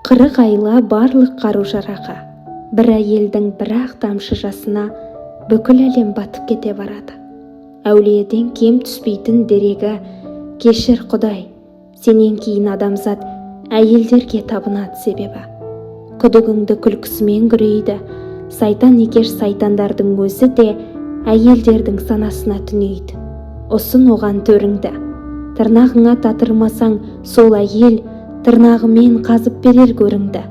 40 айла, барлық қару-жарағы. Бір әйелдің бір-ақ тамшы жасына бүкіл әлем батып кете барады. Әулиеден кем түспейтін дерегі. Кешір, Құдай, сенен кейін адамзат әйелдерге табынады. Себебі күдігіңді күлкісімен күрейді. Сайтан екеш сайтандардың өзі де әйелдердің санасына түнейді. Ұсын оған төріңді. Тырнағыңа татырмасаң, сол әйел тырнағымен қазып берер көріңді.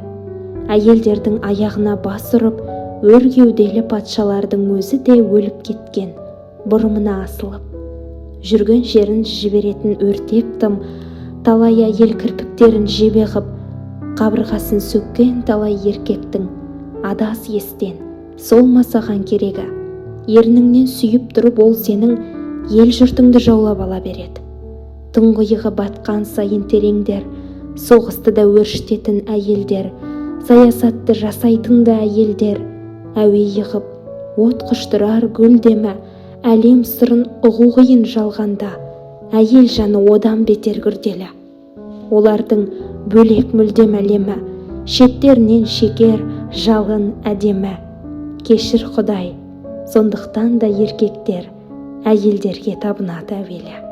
Әйелдердің аяғына бас ұрып, өр кеуделі патшалардың өзі де өліп кеткен бұрымына асылып. Жүрген жерін жіберетін өртеп тым талай әйел кірпіктерін жебе ғып, қабырғасын сөккен талай еркектің адас естен сол ма саған керегі? Ерніңнен сүйіп тұрып, ол сенің ел жұртыңды жаулап ала береді. Тұңғиығы батқан сайын тереңдер, соғысты да өршітетін әйелдер, саясатты жасайтын да әйелдер. Әуе ғып от құштырар гүл демі, әлем сырын ұғу қиын жалғанда. Әйел жаны одан бетер күрделі. Олардың бөлек мүлдем әлемі, шеттерінен шекер жалын әдемі. Кешір, Құдай, сондықтан да еркектер әйелдерге табынады әуелі.